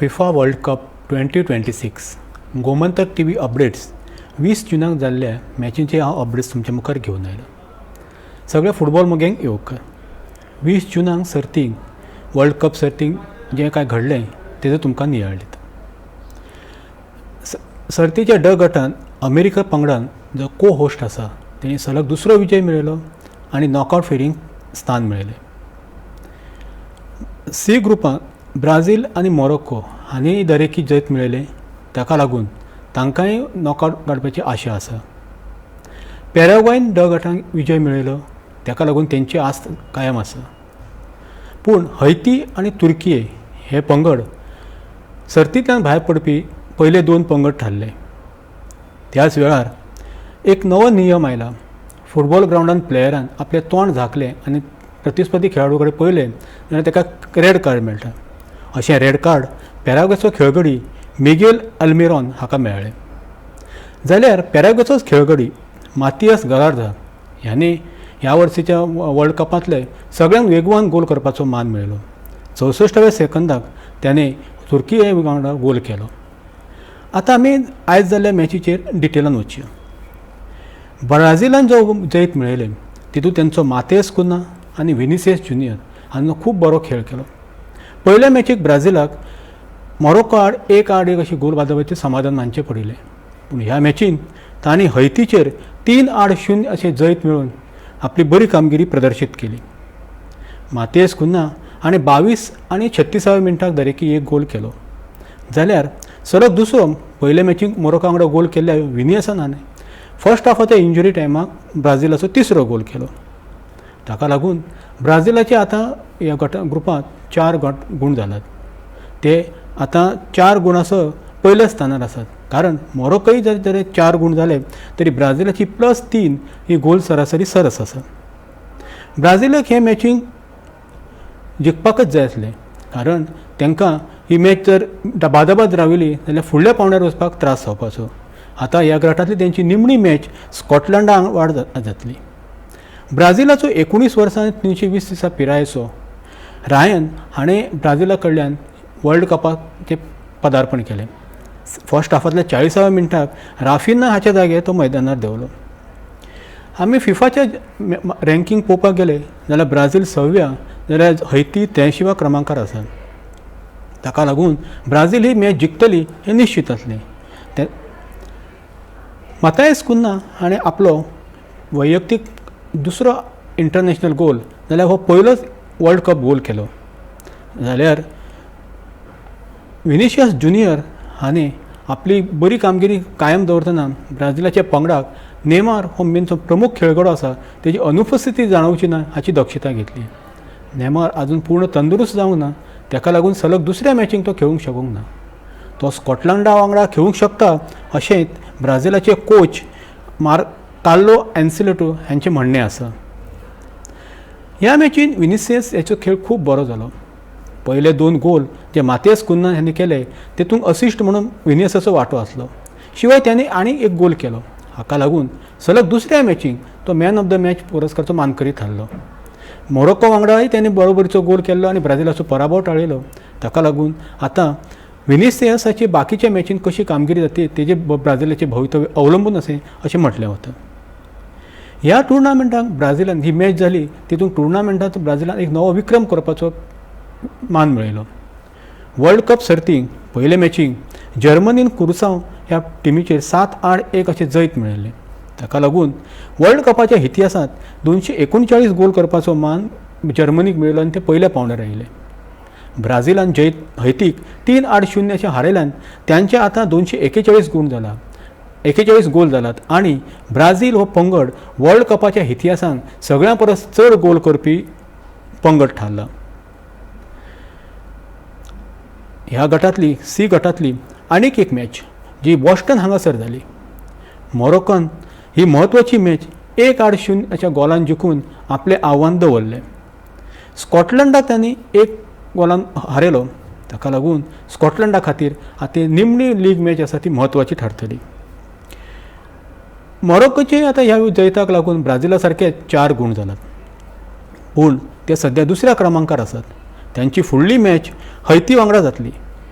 FIFA World Cup 2026 Gomantak TV updates 20 जुनाक जाल्ल्या मॅचींचे हांव updates तुमच्या मुखार घेवन आयला. सगळ्या फुटबॉल मोग्यांक येवकार. 20 जुनाक सर्तींक, वर्ल्ड कप सर्तींक जें कांय घडलें तेजो तुमकां नियाळ दिता. सर्तीच्या ड गटान अमेरिका पंगडान, जो को होस्ट आसा, तेणी सलग दुसरो विजय मेळयलो आनी नॉकआवट फेरींक स्थान मेळयलें. सी ग्रुपांत ब्राझील आनी मोरोक्को हांणी दरेकी जैत मेळयलें. ताका लागून तांकांय नॉकआवट काडपाची आशा आसा. पॅराग्वायन ड गटांत विजय मेळयलो, ताका लागून तेंची आस्त कायम आसा. पूण हैती आनी तुर्कीये हे पंगड सर्तींतल्यान भायर पडपी पयले दोन पंगड थारले. त्याच वेळार एक नवो नियम आयला. फुटबॉल ग्रावंडान प्लेयरान आपलें तोंड झाकलें आनी प्रतिस्पर्धी खेळाडू कडेन पळयलें जाल्यार ताका रेड कार्ड मेळटा. अशें रेड कार्ड पॅराग्वेचो खेळगडी मिगेल अल्मिरॉन हाका मेळ्ळें. जाल्यार पॅराग्वेचोच खेळगडी मातियस गरार्दा ह्याने ह्या वर्सीच्या वर्ल्ड कपांतले सगळ्यांत वेगवान गोल करपाचो मान मेळयलो. 64व्या सेकंदाक त्याने तुर्की वांगडा गोल केलो. आतां आमी आयज जाल्ल्या मॅचीचेर डिटेलान वचया. ब्राझिलान जो जैत मेळयलें तितूंत तेंचो मातेस कुन्हा आनी विनिसियस ज्युनियर हांचो खूब बरो खेळ केलो. पयल्या मॅचीक ब्राझिलाक मोरोक्को आड 1-1 अशी गोल बादाबादीचें समाधान मानचें पडिल्लें. पूण ह्या मॅचीन तांणी हैतीचेर 3-0 अशें जैत मेळोवन आपली बरी कामगिरी प्रदर्शीत केली. मातेस कुन्हा हाणें 22 आनी 36व्या मिनटाक दरेकी एक गोल केलो. जाल्यार सलग दुसरो, पयले मॅचीक मोरोक्को वांगडा गोल केल्ल्या विनियसान हाणें फर्स्ट हाफाच्या इंजुरी टायमाक ब्राझिलाचो तिसरो गोल केलो. ताका लागून ब्राझिलाचे आतां ह्या गटा ग्रुपांत चार गट गूण जाल्यात. ते आतां चार गुणां सह पयल्या स्थानार आसात, कारण मोरोकोय जर जरी चार गूण जाले तरी ब्राझिलाची +3 ही गोल सरासरी सरस आसा. ब्राझिलाक हे मॅचींक जिखपाकच जाय आसलें, कारण तांकां ही मॅच जर बादाबाद राविल्ली जाल्यार फुडल्या पावंड्यार वचपाक त्रास जावपाचो. आतां ह्या गटांतली तेंची निमणी मॅच स्कॉटलंडा वाड जातली. ब्राझिलाचो 19 वर्सां 320 दिसां पिरायेचो रायन हाणें ब्राझिला कडल्यान वर्ल्ड कपाचें पदार्पण केलें. फर्स्ट हाफांतल्या 40व्या मिनटाक राफिना हाच्या जाग्यार तो मैदानार देंवलो. आमी फिफाच्या रँकींग पळोवपाक गेले जाल्यार ब्राझील सव्या जाल्यार हैती 83व्या क्रमांकार आसा. ताका लागून ब्राझील ही मॅच जिखतली हें निश्चित आसलें. ते मातायस कुन्हा हाणें आपलो वैयक्तीक दुसरो इंटरनॅशनल गोल, जाल्यार हो पयलोच वर्ल्ड कप गोल केलो. जाल्यार विनिशियस ज्युनियर हाणें आपली बरी कामगिरी कायम दवरतना ब्राझिलाच्या पंगडाक नेमार हो मेन जो प्रमुख खेळगडो आसा तेजी अनुपस्थिती जाणवची ना हाची दक्षता घेतली. नेमार अजून पूर्ण तंदुरुस्त जावंक ना. ताका लागून सलग दुसऱ्या मॅचींक तो खेळूंक शकूंक ना. तो स्कॉटलंडा वांगडा खेळूंक शकता अशें ब्राझिलाचे कोच मार कार्लो एन्सिलेटो हांचें म्हणणें आसा. ह्या मॅचीन विनिसियस हाचो खेळ खूब बरो जालो. पयले दोन गोल जे मातियस कुन्हा हांणी केले तेतूंत असिस्ट म्हणून विनियसाचो वांटो आसलो. शिवाय ताणें आनी एक गोल केलो. हाका लागून सलग दुसऱ्या मॅचीक तो मॅन ऑफ the match पुरस्काराचो मानकरी थारलो. मोरोक्को वांगडाय ताणें बरोबरीचो गोल केल्लो आनी ब्राझिलाचो पराभव टाळयलो. ताका लागून आतां विनिसियसाची बाकीच्या मॅचीन कशी कामगिरी जातली तेजे ब्राझिलाचें भवितव्य अवलंबून आसा अशें म्हटलें वता. ह्या टुर्नामेंटाक ब्राझिलान ही मॅच जाली तितून टुर्नामेंटांत ब्राझिलान एक नवो विक्रम करपाचो मान मेळयलो. वर्ल्ड कप सर्तींक पयले मॅचीक जर्मनीन कुरसांव ह्या टिमीचेर 7-1 अशें जैत मेळयलें. ताका लागून वर्ल्ड कपाच्या इतिहासांत 239 गोल करपाचो मान जर्मनीक मेळ्ळो आनी ते पयल्या पावंड्यार आयले. ब्राझिलान जैत हैतीक 3-0 अशें हारयल्यान तांचे आतां 241 गूण जाला, 41 गोल जालात आनी ब्राझील हो पंगड वर्ल्ड कपाच्या इतिहासांत सगळ्यां परस चड गोल करपी पंगड थारला. ह्या गटांतली, सी गटांतली आनीक एक मॅच जी बॉस्टन हांगासर जाली, मोरोक्कोन ही म्हत्वाची मॅच 1-0 अशा गोलान जिखून आपलें आव्हान दवरलें. स्कॉटलंडाक तांणी एक गोलान हारयलो. ताका लागून स्कॉटलंडा खातीर आतां निमणी लीग मॅच आसा ती म्हत्वाची थारतली. मोरोक्कोचे आतां ह्या जैताक लागून ब्राझिला सारके चार गूण जाल्यात, पूण ते सद्या दुसऱ्या क्रमांकार आसात. तांची फुडली मॅच हैती वांगडा जातली.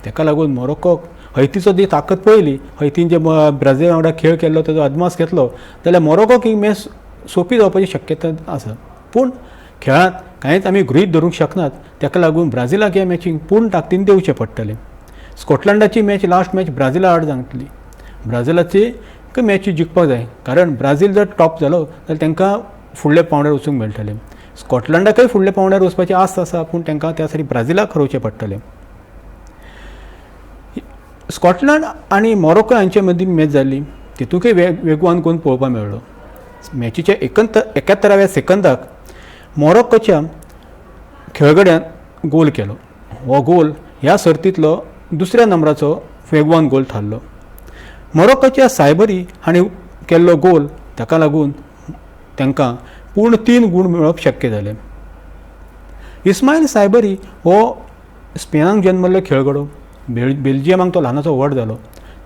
ताका लागून मोरोक्कोक हैतीचो जी ताकद पळयली, हैतीन जे ब्राझील वांगडा खेळ केल्लो ताजो अदमास घेतलो जाल्यार मोरोक्कोक ही मॅच सोंपी जावपाची शक्यता आसा. पूण खेळांत कांयच आमी गृहीत धरूंक शकनात, ताका लागून ब्राझिलाक ह्या मॅचीक पूर्ण ताकदीन दिवचें पडटलें. स्कॉटलंडाची मॅच लास्ट मॅच ब्राझिला आड जातली. ब्राझिलाची मॅची जिखपाक जाय, कारण ब्राझील जर टॉप जालो जाल्यार तांकां फुडल्या पांवड्यार वचूंक मेळटलें. स्कॉटलंडाकय फुडल्या पांवड्यार वचपाची आस्त आसा, पूण तांकां त्या साठी ब्राझिलाक हरोवचें पडटलें. स्कॉटलंड आनी मोरोक्को हांचे मदीं मॅच जाल्ली, तितूंकय वेगवान गोल पळोवपाक मेळ्ळो. मॅचीच्या 71व्या सेकंदाक मोरोक्कोच्या खेळगड्यान गोल केलो. हो गोल ह्या सर्तींतलो दुसऱ्या नंबराचो वेगवान गोल थारलो. मोरोक्कोच्या सायबरी हांणी केल्लो गोल ताका लागून तांकां पूर्ण 3 गूण मेळप शक्य जालें. इस्मायल सायबरी हो स्पेनाक जन्मल्लो खेळगडो. बेल्जियमाक तो ल्हानाचो व्हड जालो.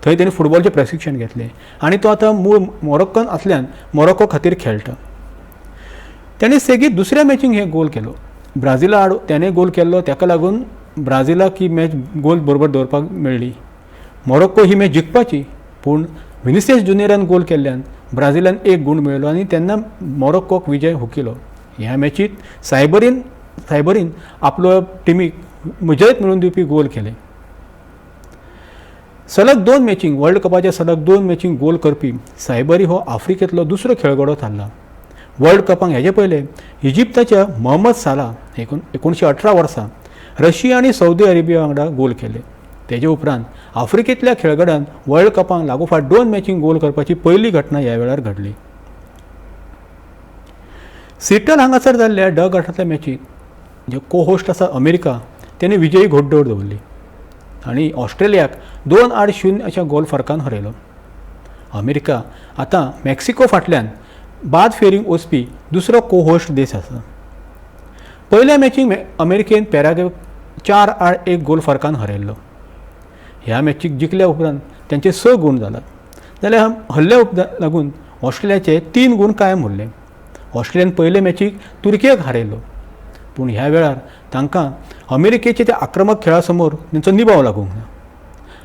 थंय तेणें फुटबॉलचें प्रशिक्षण घेतलें आनी तो आतां मूळ मोरोक्कन आसल्यान मोरोक्को खातीर खेळटा. तेणें सेगीत दुसऱ्या मॅचींक हे गोल केलो. ब्राझिला आड तेणें गोल केल्लो, ताका लागून ब्राझिलाक ही मॅच गोल बरोबर दवरपाक मेळ्ळी. मोरोक्को ही मॅच जिखपाची, पूण विनिसियस ज्युनियरान गोल केल्ल्यान ब्राझिलान 1 गूण मेळ्ळो आनी तेन्ना मोरोक्कोक विजय हुकिलो. ह्या मॅचीत सायबरीन आपलो टिमीक जैत मेळोवन दिवपी गोल केले. सलग 2 मॅचींक वर्ल्ड कपाच्या सलग 2 मॅचींक गोल करपी सायबरी हो आफ्रिकेंतलो दुसरो खेळगडो थारला. वर्ल्ड कपाक हेजे पयले इजिप्ताच्या मोहम्मद साला 1918 वर्सा रशिया आनी सौदी अरेबिया वांगडा गोल केले. तेजे उपरांत आफ्रिकेंतल्या खेळगड्यान वर्ल्ड कपाक लागोपाठ 2 मॅचींक गोल करपाची पयली घटना ह्या वेळार घडली. सिटल हांगासर जाल्ल्या ड गटांतल्या मॅचींत जे को होस्ट आसा अमेरिका, तेणें विजयी घोडदौड दवरली आनी ऑस्ट्रेलियाक 2-0 अशा गोल फरकान हरयलो. अमेरिका आतां मेक्सिको फाटल्यान बाद फेरींक वचपी दुसरो को होस्ट देश आसा. पयल्या मॅचींत अमेरिकेन पॅराग्वे 4-1 गोल फरकान हरयल्लो. ह्या मॅचीक जिखल्या उपरांत तांचे 6 गूण जाल्यात, जाल्यार हल्ल्या लागून ऑस्ट्रेलियाचे 3 गूण कायम उरले. ऑस्ट्रेलियान पयले मॅचीक तुर्कियेक हारयलो, पूण ह्या वेळार तांकां अमेरिकेच्या त्या आक्रमक खेळा समोर तांचो निभाव लागूंक ना.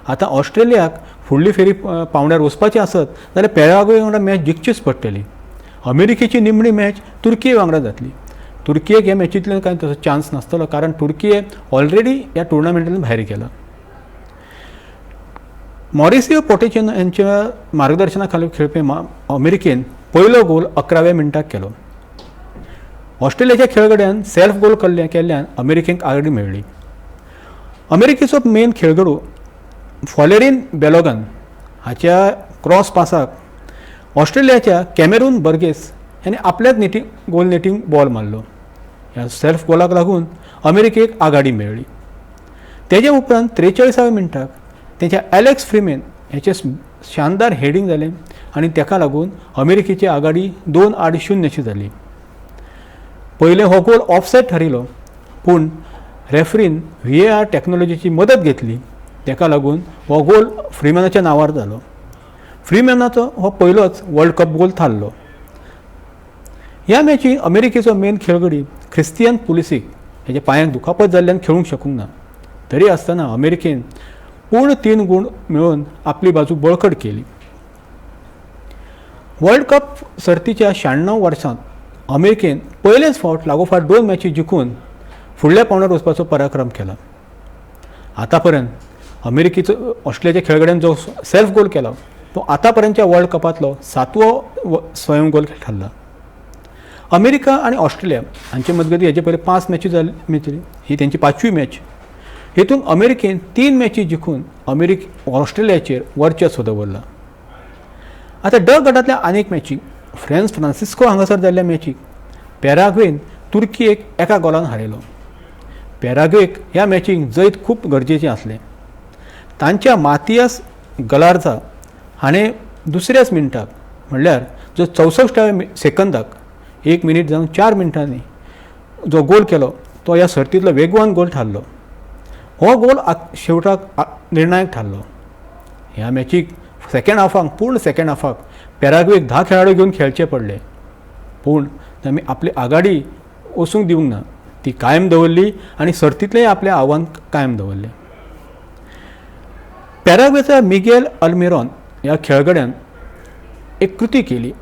आतां ऑस्ट्रेलियाक फुडली फेरी पांवड्यार वचपाची आसत जाल्यार पॅराग्वे वांगडा मॅच जिखचीच पडटली. अमेरिकेची निमणी मॅच तुर्किये वांगडा जातली. तुर्कियेक ह्या मॅचींतल्यान कांय तसो चान्स नासतलो, कारण तुर्किये ऑलरेडी ह्या टुर्नामेंटांतल्यान भायर गेला. मॉरिसियो पोटेचिनो यांच्या मार्गदर्शना खाला खेळपी अमेरिकेन पयलो गोल 11व्या मिनटाक केलो. ऑस्ट्रेलियाच्या खेळगड्यान सेल्फ गोल केल्ल्यान अमेरिकेक आघाडी मेळ्ळी. अमेरिकेचो मेन खेळगडो फॉलेरीन बेलोगन हाच्या क्रॉस पासाक ऑस्ट्रेलियाच्या कॅमेरून बर्गेस ह्याने आपल्याच गोल नेटींग बॉल मारलो. ह्या सेल्फ गोलाक लागून अमेरिकेक आघाडी मेळ्ळी. तेजे उपरांत 43व्या मिनटाक तेच्या एलेक्स फ्रीमेन हेचें शानदार हेडींग जालें आनी तेका लागून अमेरिकेची आघाडी 2-0 अशी जाली. पयलें हो गोल ऑफसायड थारिल्लो, पूण रेफ्रीन VAR टॅक्नोलॉजीची मदत घेतली, तेका लागून हो गोल फ्रीमॅनाच्या नांवार जालो. फ्रीमॅनाचो हो पयलोच वर्ल्ड कप गोल थारलो. ह्या मॅचीन अमेरिकेचो मेन खेळगडी ख्रिस्तियन पुलिसीक हेच्या पांयांक दुखापत जाल्ल्यान खेळूंक शकूंक ना, तरी आसतना अमेरिकेन पूर्ण 3 गूण मेळोवन आपली बाजू बळकट केली. वर्ल्ड कप सर्तीच्या 96 वर्सांत अमेरिकेन पयलेच फावट लागोपाठ 2 मॅची जिखून फुडल्या पांवड्यार वचपाचो पराक्रम केला. आतां पर्यंत अमेरिकेचो ऑस्ट्रेलियाच्या खेळगड्यान जो सेल्फ गोल केला तो आतां पर्यंतच्या वर्ल्ड कपांतलो 7वो स्वयं गोल थारला. अमेरिका आनी ऑस्ट्रेलिया हांचे मजगतीं हेजे पयले 5 मॅची जाली, ही तेंची 5वी मॅच. हेतून अमेरिकेन 3 मॅची जिखून ऑस्ट्रेलियाचेर वर्चस्व दवरलां. आतां ड गटांतल्या आनीक मॅचीक फ्रांस फ्रांसिस्को हांगासर जाल्ल्या मॅचीक पॅराग्वेन तुर्कियेक 1 गोलान हारयलो. पॅराग्वेक ह्या मॅचीक जैत खूब गरजेचें आसलें. तांच्या मातियास गलार्जा हाणें दुसऱ्याच मिनटाक म्हणल्यार जो 64व्या सेकंदाक 1 मिनीट जावन 4 मिनटांनी जो गोल केलो तो ह्या सर्तींतलो वेगवान गोल थारलो. हो गोल शेवटाक निर्णायक थारलो. ह्या मॅचीक सेकेंड हाफाक पूर्ण सेकेंड हाफाक पॅराग्वेक 10 खेळाडू घेवन खेळचे पडले, पूण आमी आपली आघाडी वचूंक दिवंक ना, ती कायम दवरली आनी सर्तींतलें आपलें आव्हान कायम दवरलें. पॅराग्वेचा मिगेल अल्मिरॉन ह्या खेळगड्यान एक कृती केली.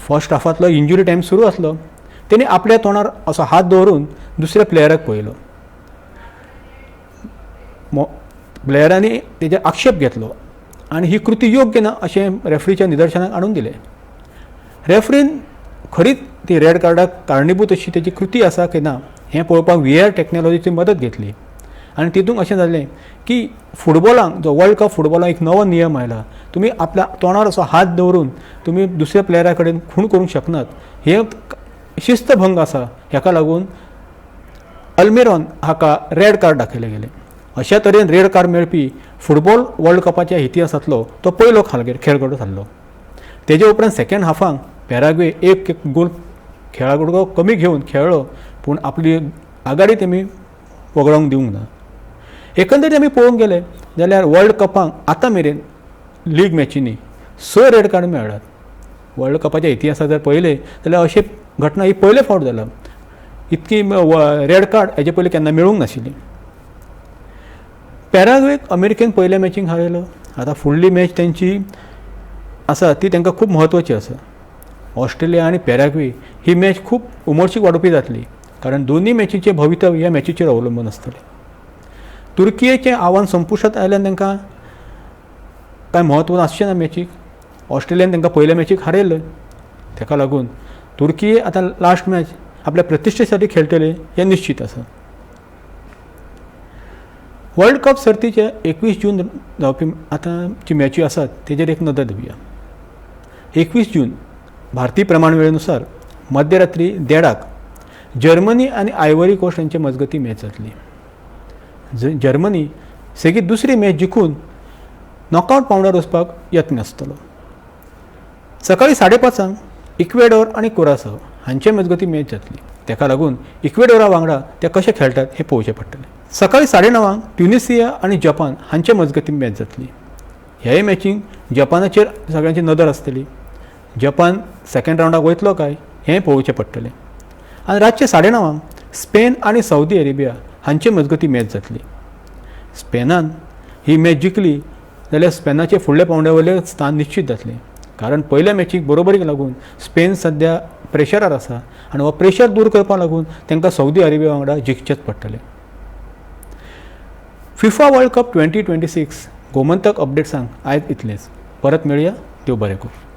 फर्स्ट हाफांतलो इंजुरी टायम सुरू आसलो. तेणी आपल्या तोंडार असो हात दवरून दुसऱ्या प्लेयराक पळयलो. प्लेयरांनी तेजेर आक्षेप घेतलो आनी ही कृती योग्य ना अशें रेफ्रीच्या निदर्शनाक हाडून दिलें. रेफ्रीन खरीच ती रेड कार्डाक कारणीभूत अशी तेजी कृती आसा की ना हें पळोवपाक व्हीएआर टॅक्नोलॉजीची मदत घेतली आनी तितूंत अशें जालें की फुटबॉलाक जो वर्ल्ड कप फुटबॉलाक एक नवो नियम आयला, तुमी आपल्या तोंडार असो हात दवरून तुमी दुसऱ्या प्लेयरा कडेन खूण करूंक शकनात, हें शिस्तभंग आसा. हेका लागून अल्मिरॉन हाका रेड कार्ड दाखयलें गेलें. अशा तरेन रेड कार्ड मेळपी फुटबॉल वर्ल्ड कपाच्या इतिहासांतलो तो पयलो खेळगडो थारलो. तेजे उपरांत सेकेंड हाफांक पॅराग्वे एक गोल खेळगडो कमी घेवन खेळ्ळो, पूण आपली आघाडी तेमी वगडावंक दिवंक ना. एकंदरीत आमी पळोवंक गेले जाल्यार वर्ल्ड कपांक आतां मेरेन लीग मॅचींनी 6 रेड कार्ड मेळ्ळ्यात. वर्ल्ड कपाच्या इतिहासांत जर पळयलें जाल्यार अशें घटना ही पयले फावट जाला. इतकी रेड कार्ड हेजे पयलीं केन्ना मेळूंक नाशिल्ली. पॅराग्वेक अमेरिकेन पयल्या मॅचींक हारयलो. आतां फुडली मॅच तेंची आसा ती तांकां खूब म्हत्वाची आसा. ऑस्ट्रेलिया आनी पॅराग्वे ही मॅच खूब उमळशीक वाडोवपी जातली, कारण दोनूय मॅचीचें भवितव्य ह्या मॅचीचेर अवलंबून आसतलें. तुर्कियेचें आव्हान संपुश्टांत आयल्यान तांकां कांय म्हत्व आसचें ना मॅचीक. ऑस्ट्रेलियान तांकां पयल्या मॅचीक हारयलें, ताका लागून तुर्की आतां लास्ट मॅच आपल्या प्रतिश्ठेसाठी खेळटले हें निश्चीत आसा. वर्ल्ड कप सर्तीचे 21 जून जावपी आतां जी मॅची आसात तेजेर एक नदर दिवया. 21 जून भारतीय प्रमाण वेळेनुसार मध्यरात्री 1:30 जर्मनी आनी आयव्हरी कोस्ट यांचे मजगती मॅच जातली. जर्मनी सेगीत दुसरी मॅच जिखून नॉकआवट पावंड्यार वचपाक यत्न आसतलो. सकाळी 5:30 इक्वेडोर आनी कुरासाव हांचे मजगती मॅच जातली. ताका लागून इक्वेडोरा वांगडा ते कशे खेळटात हें पळोवचें पडटलें. सकाळी 9:30 ट्युनिसिया आनी जपान हांचे मजगती मॅच जातली. ह्याय मॅचींक जपानाचेर सगळ्यांची नदर आसतली. जपान सेकंड रावंडाक वयतलो काय हें पळोवचें पडटलें. आनी रातचे 9:30 स्पेन आनी सौदी अरेबिया हांचे मजगती मॅच जातली. स्पेनान ही मॅच जिखली जाल्यार स्पेनाचे फुडल्या पावंड्या वयलें स्थान निश्चीत जातलें, कारण पयल्या मॅचीक बरोबरीक लागून स्पेन सद्या प्रेशरार आसा आनी हो प्रेशर दूर करपाक लागून तांकां सौदी अरेबिया वांगडा जिखचेंच पडटलें. फिफा वर्ल्ड कप 2026 गोमंतक अपडेट्सांक आयज इतलेंच. परत मेळया. देव बरें करूं.